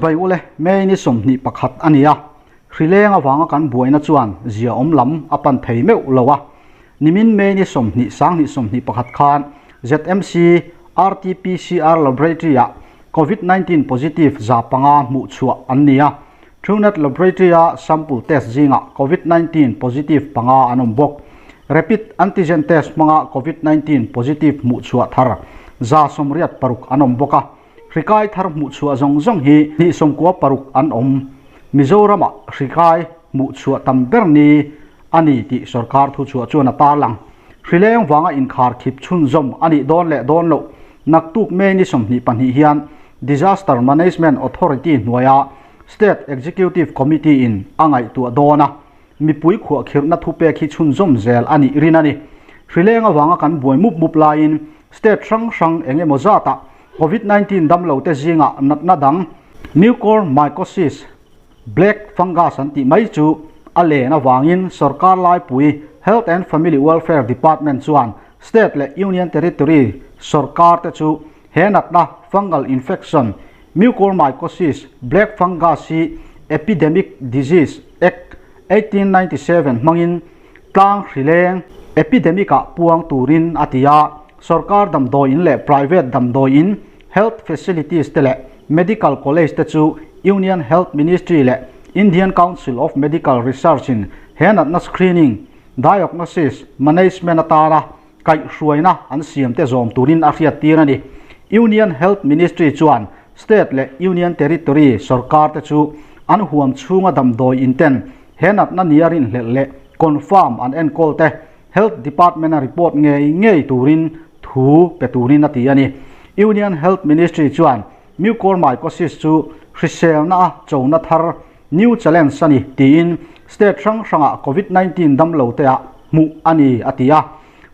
Chibai ule, May ni 21 a ni a, hrileng avanga kan buaina chuan zia awm lam a pan thei meuh lo a. Nimin May ni 20 2021 khan ZMC RT-PCR Laboratory ah Covid 19 positive 500 hmuh chhuah an ni a. Truenat Laboratory a sample test zingah Covid 19 positive panga an awm bawk. Rapid antigen test hmanga Covid 19 positive hmuh chhuah thar 186 an awm bawk a. Hrikai thar hmuh chhuah zawng zawng hi 296 an awm. Mizoramah hrikai hmuh chhuah tam ber ni a ni tih sorkar thuchhuah chuan a tarlang. Hrileng vanga inkhar khip chhunzawm a nih dawn leh dawn loh naktuk May ni 22 hian Disaster Management Authority hnuaia State Executive Committee in a ngaihtuah dawn a, mipui khuahkhirhna thupek hi chhunzawm zel a nih rin a ni. Hrileng avanga kan buai mup mup laiin state hrang hrang eng emaw zatah Covid 19 damlote zingah natna dang Mucormycosis, black fungus an tih mai chu a len avangin sorkar laipui Health and Family Welfare Department chuan state leh Union Territory sorkar te chu he natna fungal infection Mucormycosis, black fungus hi Epidemic Disease Act 1897 hmangin tlang hrileng epidemic ah puang turin a ti a, sorkar damdawi in leh private damdawi in health facilities te leh medical college te chu Union Health Ministry leh Indian Council of Medical Research in he natna screening, diagnosis, management atana kaihhruaina an siam te zawm turin a hriattir a ni. Union Health Ministry chuan State leh Union Territory sorkar te chu an huam chhunga damdawi in ten he natna nia rinhlelh leh confirm an enkawl te Health Department a report ngei ngei turin thu pe turin a ti a ni. Union Health Ministry chuan Mucormycosis chu hriselna a chona thar new challenge a ni tiin state hrang hrangah Covid 19 damlo te ah hmuh a ni a ti a.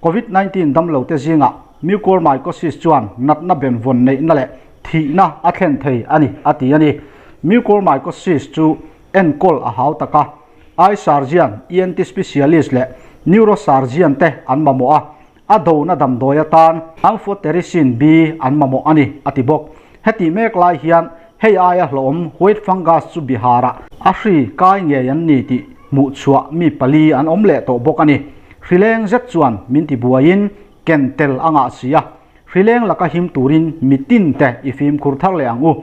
Covid 19 damlo te zingah Mucormycosis chuan natna benvawn neihna leh thihna a thlen thei a ni a ti a ni. Mucormycosis chu enkawl a hau tak a, eye surgeon, ENT specialist leh neurosurgeon te an mamawh a, a dona damdawi atan amphotericin B an mamawh a ni a ti bawk. Heti mek lai hian hei aia hlawhawm white fungus chu Bihar-ah a hri kai ngei an ni tih hmuh chhuah mi pali an awm leh tawh bawk a ni. Hrileng zet chuan min ti buaiin ken tel a ngah si a, hrileng laka him turin mitin te i fimkhur thar leh ang u.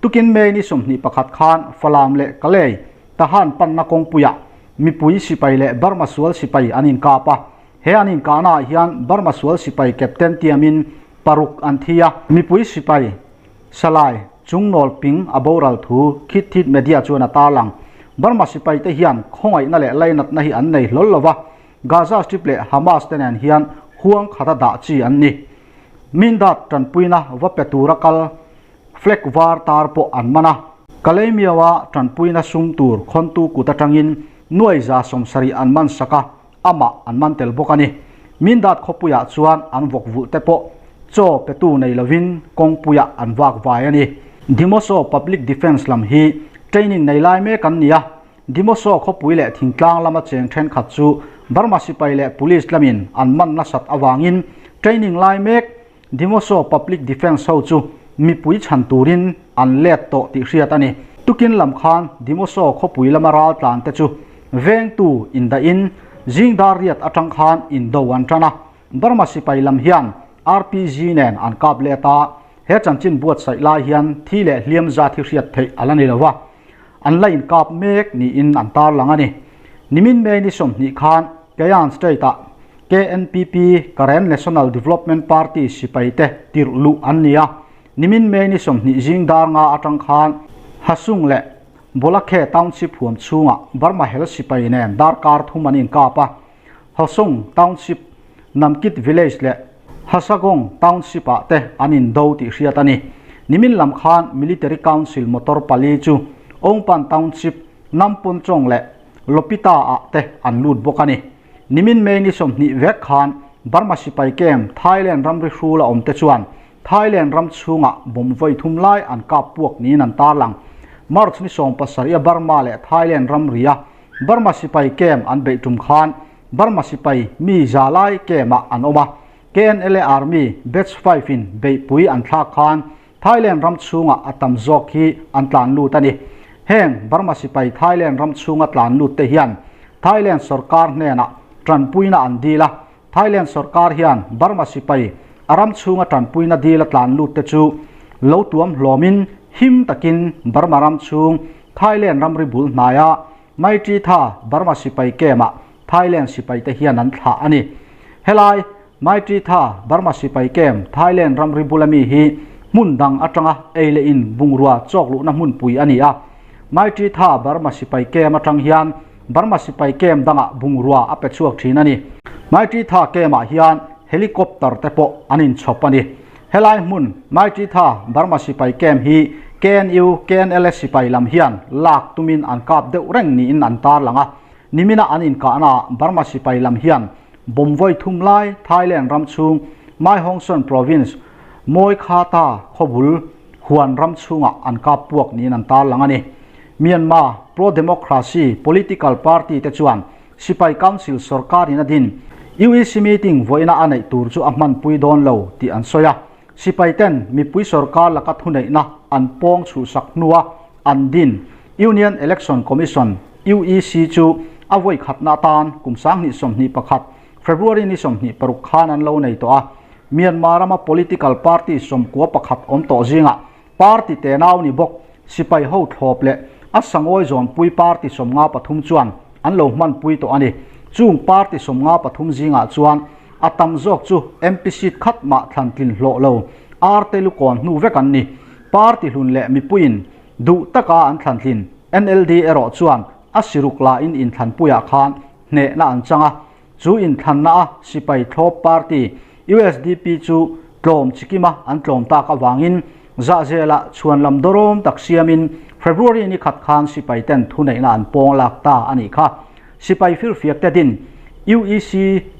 Tukin May ni 21 khan Falam leh Kalay Tahan panna kawngpuiah mipui sipai leh Burma sual sipai an inkap a, he an inkahnaah hian Burma sual sipai captain tiamin paruk an thi a, mipui sipai Salai Chungnawl Ping a boral thu Khit Thit Media chuan a tarlang. Burma sipai te hian khawngaihna leh lainatna hi an nei hlawl lo va, Gaza Strip leh Hamas te nen hian huang khata dah chi an ni. Mindat tanpuina va pe tura kal flag var tar pawh an man a. Kalaymyo-a tanpuina sum tur khawntu kut atangin nuai 70 an man sak a, amah an man tel bawk a ni. Mindat khawpuiah chuan an vawk vulh te pawh chaw petu nei lovin kawngpuiah an vak vai a ni. Dimoso Public Defence lam hi training nei lai mek an ni a, Dimoso khawpui leh thingtlang lama cheng thenkhat chu Burma sipai leh police lamin an man nasat avangin training lai mek Dimoso Public Defence ho chu mipui chhan turin an let tawh tih hriat a ni. Tukin lam khan Dimoso khawpui lama ral tlan te chu vengtu indahin zingdar riat atang khan indo an tan a, Burma sipai lam hian RPG nen an kap let a, he chanchin buatsaih lai hian thi leh hliam zat hi hriat theih a la ni lo va, an la inkap mek niin an tarlang a ni. Nimin May ni 20 khan Kayan State-ah KNPP, Karen National Development Party sipai te tirh luh an ni a, nimin May ni 20 zing dar nga atang khan Hasung leh Bolakhe Township huam chhungah Burma hel sipai nen darkar thum an inkap a, Hasung Township, Namkit Village leh Hasagong Township ah te an indo tih hriat a ni. Nimin lam khan Military Council motor pali chu Ongpan Township, Namponchong leh Lopita ah te an lut bawk a ni. Nimin May ni 20 vek khan Burma sipai camp Thailand ramri hrul a awm te chuan Thailand ram chhungah bomb vawi thum lai an kap puak niin an tarlang. March ni 17 a Burma leh Thailand ramri a Burma sipai camp an beih tum khan Burma sipai mi za lai camp ah an awm a, KNLA Army batch 5 in beihpui an thlak khan Thailand ram chhungah a tam zawk hi an tlan lut a ni. Heng Burma sipai Thailand ram chhunga tlan lut te hian Thailand sorkar hnenah tanpuina an dil a, Thailand sorkar hian Burma sipai a ram chhunga tanpuina dil a tlan lut te chu lo tuam hlawmin him takin Burma ram chhung Thailand ramri bul hnaia Maitri Tha Burma sipai camp ah Thailand sipai te hian an thlah a ni. Helai Maitri Tha Burma sipai camp Thailand ramri bula mi hi hmun dang atanga ei leh in bungrua chawk luhna hmunpui a ni a. Maitri Tha Burma sipai camp atang hian Burma sipai camp dangah bungrua a pe chhuak thin a ni. Maitri Tha camp ah hian helicopter te pawh an inchhawp a ni. Helai hmun Maitri Tha Burma sipai camp hi KNU, KNLA sipai lam hian lak tumin an kap deuh reng niin an tarlang a. Nimina an inkahnaah Burma sipai lam hian bomb vawi thum lai Thailand ram chhung Mae Hong Son Province Mawi Kha Ta khawbul huan ram chhungah an kap puak niin an tarlang a ni. Myanmar pro-democracy political party te chuan Sipai Council sorkarin a din UEC meeting vawiina a neih tur chu a hmanpui dawn lo tih an sawi a. Sipai ten mipui sorkar laka thuneihna an pawng chhuhsak hnua an din Union Election Commission, UEC, chu a vawi khatna atan kum 2021 February ni 26 khan an lo nei tawh a. Myanmar rama political party 11 awm tawh zingah party tenau ni bawk sipai ho thlawp leh a sangawi zawnpui party 53 chuan an lo hmanpui tawh a ni. Chung party 53 zingah chuan a tam zawk chu MP seat khat mah thlan tlin hlawh lo arte lukawn hnu vek an ni. Party hlun leh mipuiin duh taka an thlan tlin NLD erawh chuan a siruk lain inthlanpuiah khan hnehna an chang a. Chu inthlanna a sipai thlawp party usdp chu tlawm chikima an tlawm tak avangin zahzelah chhuanlam dawrawm tak siamin February ni khat khan sipai ten thuneihna an pawng lak ta a nih kha. Sipai firfiak te din UEC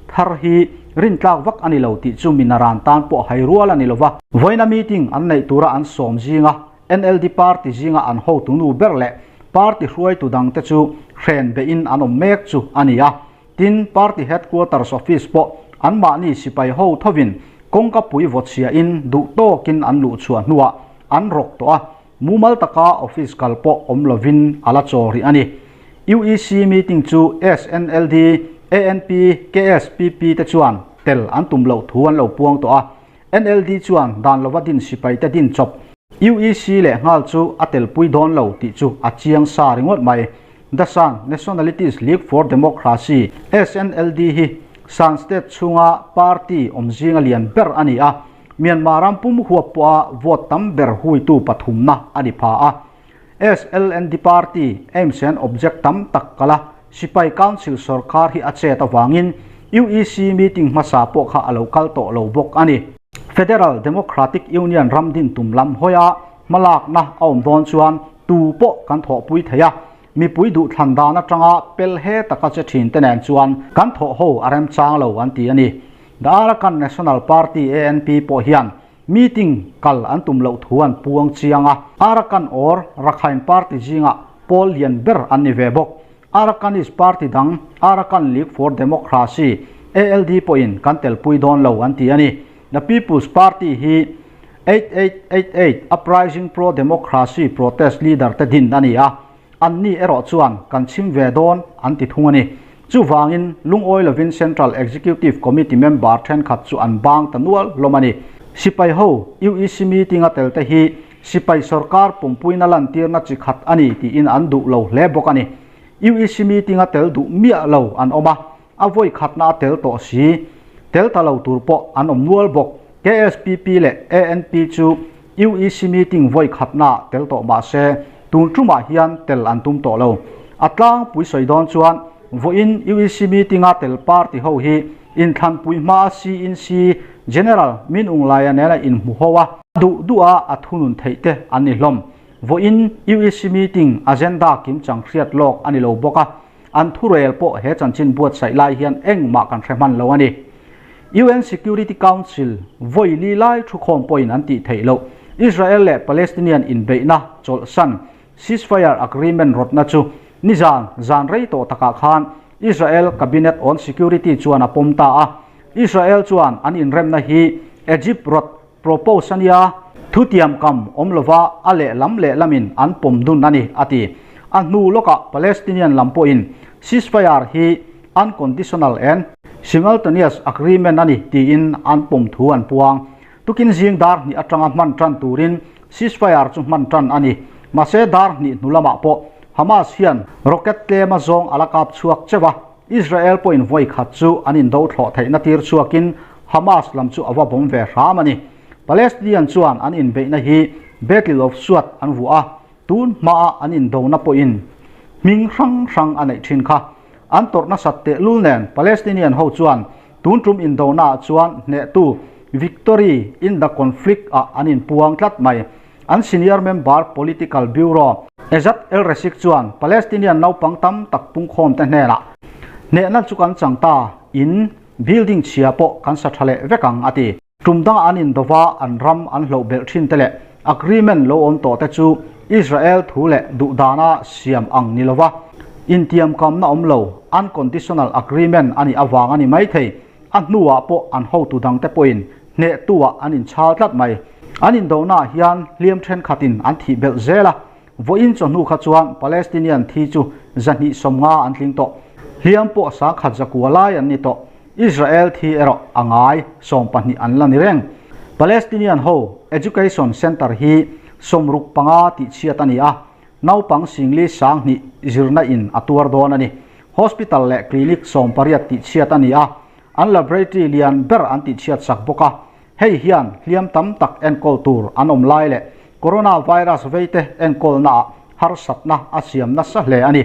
thar hi rintlak vak a ni lo tih chu minaran tan pawh hai rual a ni lova. Vawiina meeting an neih tura an sawm zinga NLD party zinga an hotu nu ber leh party hruaitu dangte chu hren behin an awm mek chu a ni a. Tin, party headquarters office pawh anmahni sipai ho thovin kawngka pui vawchhiahin duh tawkin an luh chhuah hnuah an rawk tawh a, mumal taka office kal pawh awm lovin a la chaw rih a ni. UEC meeting chu SNLD, ANP, KSPP te chuan tel an tum loh thu an lo puang tawh a, NLD chuan dan lova din sipaite din chawp UEC leh nghal chu a telpui dawn lo tih chu a chiang sa ringawt mai. The Shan Nationalities League for Democracy, SNLD, hi Shan State chhunga party awm zinga lian ber a ni a, Myanmar ram pum huap pawha vote tam ber huitu pathumna a ni pha a. SLND party aims and object tam tak kal a, Sipai Council sorkar hi a chet avangin UEC meeting hmasa pawh kha a lo kal tawh lo bawk a ni. Federal Democratic Union ram din tum lam hawia hmalakna a awm dawn chuan tu pawh kan thawhpui thei a, mipui duhthlan dan atanga pel he taka che thin te nen chuan kan thawh ho a remchang lo an ti a ni. The Arakan National Party, ANP, pawh hian Meeting kal an tum loh thu an puang chiang a, Arakan or Rakhine Party zingah pawl lian ber an ni ve bawk. Arakanese party dang Arakan League for Democracy, ALD, pawhin kan telpui dawn lo an ti a ni. The People's Party hi 8888 Uprising Pro-Democracy Protest leader te din a ni a, Anni erawh chuan kan chhim ve dawn an ti thung a ni. Chuvangin lungawi lovin Central Executive Committee member thenkhat chu an bang ta nual hlawm a ni. Sipai ho UEC meeting a tel te hi sipai sorkar pumpuina lantirna chi khat a ni tiin an duh lo hle bawk a ni. UEC meeting a tel duh miah lo an awm a, a vawi khatna a tel tawh si. Tel ta lo tur pawh an awm nual bawk. KSPP leh ANP chu UEC meeting vawi khatnaah tel tawh mah se, tun tumah hian tel an tum tawh lo. A tlangpui sawi dawn chuan vawiin UEC meeting-a tel party ho hi inthlanpui hmaa CNC General Min Aung Hlaing nena inhmu ho a, duh duha a thunun theih te an ni hlawm. Vawiin UEC meeting agenda kimchang hriat lawk a ni lo bawk a, an thurel pawh he chanchin buatsaih lai hian engmah kan hre hman lo a ni. UN Security Council vawi li lai thukhawm pawhin an tih theih loh. Israel leh Palestinian inbeihna chawlhsan ceasefire agreement rawtna chu nizan zan rei tawh takah khan Israel Cabinet on Security chuan a pawm ta a. Israel chuan an inremna hi Egypt rawt propose a nia. Thutiam kam awm lova a lehlam lehlamin an pawm dun a ni, a ti. A hnu lawkah Palestinian lam pawhin ceasefire hi unconditional and simultaneous agreement a ni tiin an pawm thu an puang. Tukin zing dar hnih atanga hman tan turin ceasefire chu hman tan a ni. Mahse dar hnih hnu lamah pawh Hamas hian rocket tlema zawng a la kap chhuak cheuh a, Israel pawhin vawi khat chu an indo thlawh theihna tir chhuakin Hamas lam chu a va bawm ve hram a ni. Palestinian chuan an inbeihna hi Battle of Suat an vuah a, tun hmaa an indona pawhin hming hrang hrang a neih thin kha. An tawrh nasat tehlul nen Palestinian ho chuan tun tum indonaah chuan hnehtu Victory in the Conflict ah an inpuang tlat mai. An senior member Political Bureau Ezzat El-Resik chuan Palestinian naupang tam tak pungkhawmte hnenah hnehna chu kan chang ta, in building chhia pawh kan sa tha leh vek ang a ti. Tum dangah an indova an ram an hloh belh thin te leh agreement lo awm tawh te chu Israel thu leh duhdana siam ang ni lova intiamkamna awm lo, unconditional agreement, a nih avang a ni mai thei. A hnuah pawh an hotu dangte pawhin hnehtuah an inchhal tlat mai. An indonaah hian hliam thenkhatin an thih belh zel a, Vawiin chawhnu kha chuan Palestinian thi chu 250 an tling tawh. Hliam pawh sangkhat zakua lai an ni tawh. Israel thi erawh a ngai 12 an la ni reng. Palestinian ho Education Center hi 65 tihchhiat a ni a, naupang singli 2000 zirna in a tuar dawn a ni. Hospital leh clinic 18 tihchhiat a ni a, an laboratory lian ber an tihchhiat sak bawk a. Hei hian hliam tam tak enkawl tur an awm lai leh Coronavirus veite enkawlnaah harsatna a siam nasa hle a ni.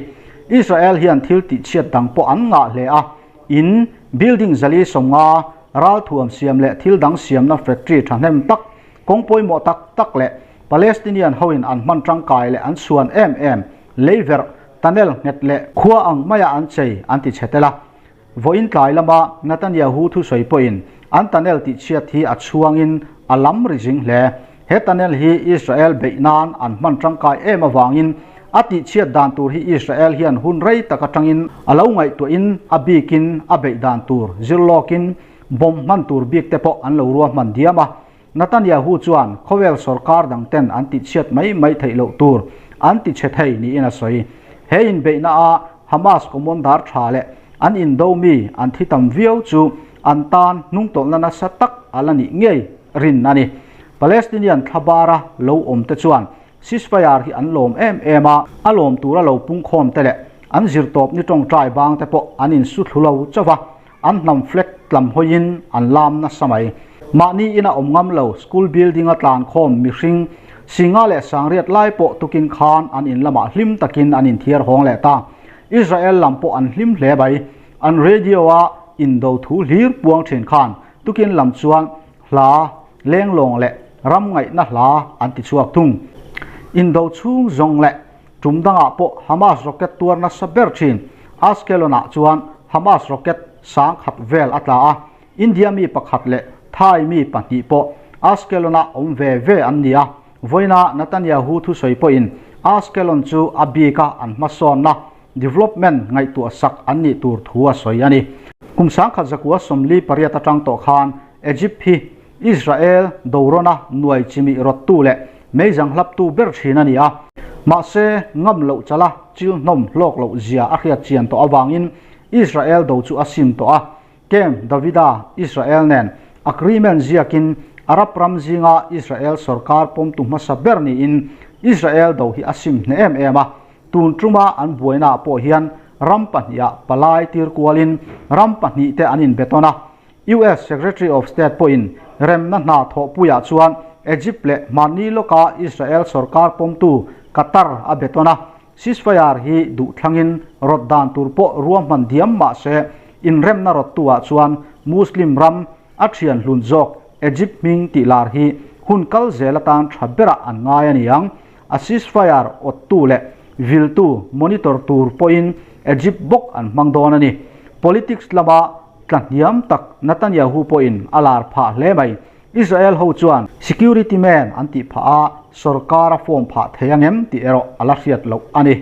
Israel hian thil tihchhiat dang pawh an ngah hle a, in, building 450, ralthuam siam leh thil dang siamna factory thahnem tak, kawng pawimawh tak tak leh Palestinian hoin an hman tangkai leh an chhuan em em leiverh, tunnel nghet leh khua ang maia an chei an ti chhe tel a. Vawiin tlai lama Netanyahu thusawi pawhin an tunnel tihchhiat hi a chhuangin a lam ri zing hle. He tunnel hi Israel beih nan an hman tangkai em avangin a tihchhiat dan tur hi Israel hian hun rei tak atangin a lo ngaihtuahin a bikin a beih dan tur zir lawkin bomb hman tur bik te pawh an lo ruahman diam a. Netanyahu chuan khawvel sorkar dang ten an tihchhiat mai mai theih loh tur an ti chhe thei niin a sawi. He inbeihna a Hamas commander tha leh an indo mi an thi tam viau chu an tan hnungtawlhna nasa tak a la nih ngei rin a ni. Palestinian thlabara lo awm te chuan ceasefire hi an lawm em em a, a lawm tura lo pungkhawm te leh an zirtawp ni tawngtai bang te pawh an insu thlu lo chauh va. An hnam flag tlam hawiin an lam nasa mai. Mahni ina awm ngam lo school building a tlan khawm mihring Singa leh Sangriat lai pawh tukin khan an in lamah hlim takin an inthiar hawng leh ta. Israel lam pawh an hlim hle mai. An radio a indo thu hlir puang thin khan tukin lam chuan hla lenglawng leh ram ngaihna hla an ti chhuak thung. Indo chhung zawng leh Tum dangah pawh Hamas rocket tuar nasa ber thin. Ashkelon-ah chuan Hamas rocket 1000 vel a tla a, India mi pakhat leh Thai mi pahnih pawh Ashkelon-ah awm ve ve an ni a. Vawiina Netanyahu thusawi pawhin Ashkelon chu a bika an hmasawnna, development, ngaihtuah sak an nih tur thu a sawi a ni. Kum 1948 atang tawh khan Egypt hi Israel dorawna nuai chimih rawttu leh meizang hlaptu ber thin a ni a. Mahse, ngam loh chala chil hnawm hlawk loh zia a hriat chian tawh avangin Israel do chu a sim tawh a. Camp Davida Israel nen agreement ziakin Arab ram zinga Israel sorkar pawmtu hmasa ber niin Israel do hi a sim hneh em em a. Tun tuma an buainaah pawh hian ram pahniha palai tir kualin ram pahnihte an inbetawn a. US Secretary of State pawhin remna hna thawhpuiah chuan Egypt leh hmanni lawka Israel sorkar pawmtu Qatar a be tawn a, ceasefire hi duhthlangin rawt dan tur pawh ruahman diam mah se inremna rawttu-ah chuan Muslim ram a thian hlun zawk Egypt hming tih lar hi hun kal zel atan tha berah an ngai a ni ang. A ceasefire awttu leh viltu, monitor, tur pawhin Egypt bawk an hmang dawn a ni. Politics lama Tla hniam tak Netanyahu pawhin a lar phah hle mai. Israel ho chuan security man an tih phah a, sorkar a form phah thei angem tih erawh a la hriat loh a ni.